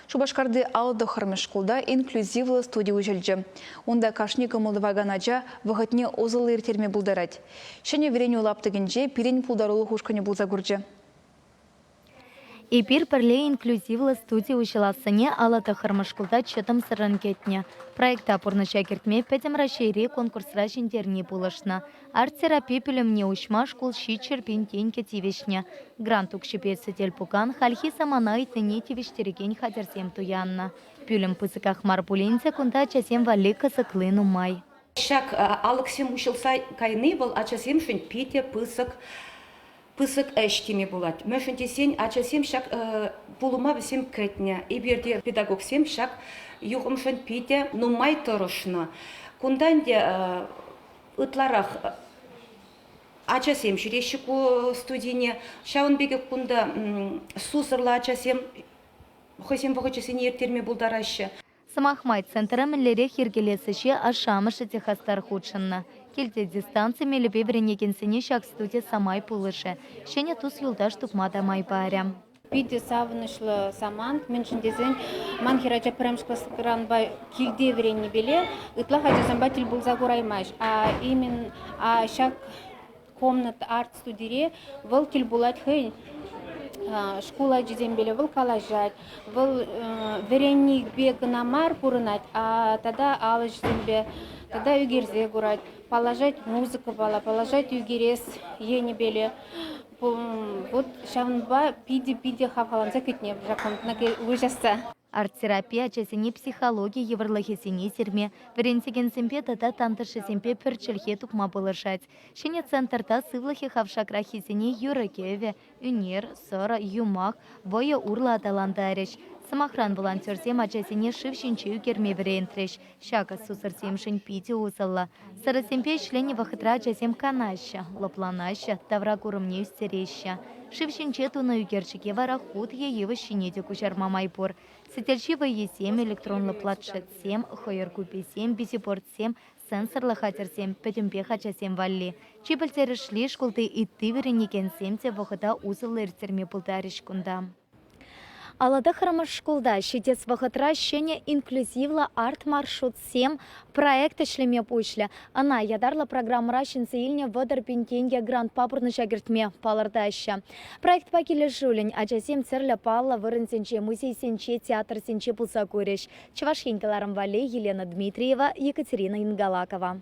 Шупашкарти 59-мӗш шкулта инклюзивлӑ студи уҫӑлчӗ. Унта кашни кӑмӑл тӑвакан ача вӑхӑтне усӑллӑ ирттерме пултарать. Ҫӗнӗ вӗренӳ лаптӑкӗнче пирӗн пултарулӑх ушкӑнӗ пулса курчӗ. Эпир пӗрле инклюзивлӑ студи уҫӑлассине 59-мӗш шкулта чӑтӑмсӑррӑн кӗтнӗ. Проекта пурнӑҫа кӗртме Пӗтӗм Раҫҫейри конкурсра ҫӗнтерни пулӑшнӑ. Арт-терапи пӳлӗмне уҫма шкул 700 пин тенкӗ тивӗҫнӗ. Грант укҫипе сӗтел-пукан хальхи самана ыйтнине тивӗҫтерекен хатӗрсем туяннӑ. Пӳлӗм пысӑках мар пулин те кунта ачасем валли кӑсӑкли нумай. Ҫак алӑксем уҫӑлса кайни вӑл ачасемшӗн питӗ пысӑк пысӑк ӗҫ теме пулать. Мӗншӗн тесен ачасем ҫак пулӑма вӗсем кӗтнӗ. Эпир те, педагогсем, ҫак юхӑмшӑн питӗ нумай тӑрӑшнӑ. Кунта ӗнтӗ ытларах ачасем ҫӳреҫҫӗ ку студине. Ҫавӑн пекех кунта сусӑрлӑ ачасем хӑйсен вӑхӑчӗсене ирттерме пултараҫҫӗ. Сӑмах май, центра мӗнлерех йӗркелес ӗҫе ашшӗ-амӑшӗ те хастар хутшӑннӑ. Килте дистанци мелӗпе вӗренекенсене ҫак студи самай пулӑшӗ, ҫӗнӗ тус-юлташ тупма та май парӗ. Питӗ савӑнӑҫлӑ самант, мӗншӗн тесен ман хӗрача пӗрремӗш класранпа килте вӗреннипеле ытлах ачасемпе тӗл пулса кураймасть. А именно ҫак комната арт-студире вӑл тӗл пулать хӑйӗн шкул ачисемпеле вӑл калаҫать, вӑл вӗреннипе кӑна мар пурӑнать, а тата ал ӗҫсемпе тата ӳкерсе курать, паллашать музыкӑпала, паллашать ӳкерес енӗпеле. Вот ҫавӑнпа питӗ-питӗ хавхаланса кӗтнӗ ҫак комнатӑна уҫасса. Арт-терапи ачасене психологи йывӑрлӑхӗсене сирме, вӗрентекенсемпе тата тантӑшӗсемпе пӗр чӗлхе тупма пулӑшать. Ҫӗнӗ центрта сывлӑхӗ хавшакраххисене юрӑ-кӗвӗ, ӳнер, сӑрӑ, юмах, вӑйӑ урлӑ аталантарӗҫ. Сӑмахран, волонтерсем ачасене шыв ҫинче ӳкерме вӗрентрӗҫ. Ҫакӑ сусӑрсемшӗн питӗ усӑллӑ. Сӑрӑсемпе ӗҫленӗ вӑхӑтра ачасем канаҫҫӗ, лӑпланаҫҫӗ, тавракурӑмне ӳстереҫҫӗ. Шыв ҫинче тунӑ ӳкерчӗке вара хут е йывӑҫ ҫине те куҫарма май пур. Сӗтелҫи вӑййисем, электронлӑ планшетсем, хӑйӑр куписем, бизибордсем, сенсорлӑ хатӗрсем пӗтӗмпех ачасем валли. Чи пӗлтерӗшли шкулти ытти вӗренекенсем те вӑхӑта усӑллӑ ирттерме пултарӗҫ кунта. Алатӑхрӑмӗш шкулта ҫитес вӑхӑтра ҫӗнӗ инклюзивлӑ арт-маршрутсем проект ӗҫлеме пуҫлӗ. Ӑна ятарлӑ программӑра ҫӗнсе илнӗ 30 пин тенкӗ грантпа пурнӑҫа кӗртме палӑртаҫҫӗ. Проектпа килӗшӳллӗн ачасем тӗрлӗ паллӑ вырӑнсенче, музейсенче, театрсенче пулса курӗҫ. Чӑваш Ен кӑларӑм валли Елена Дмитриева, Екатерина Ингалакова.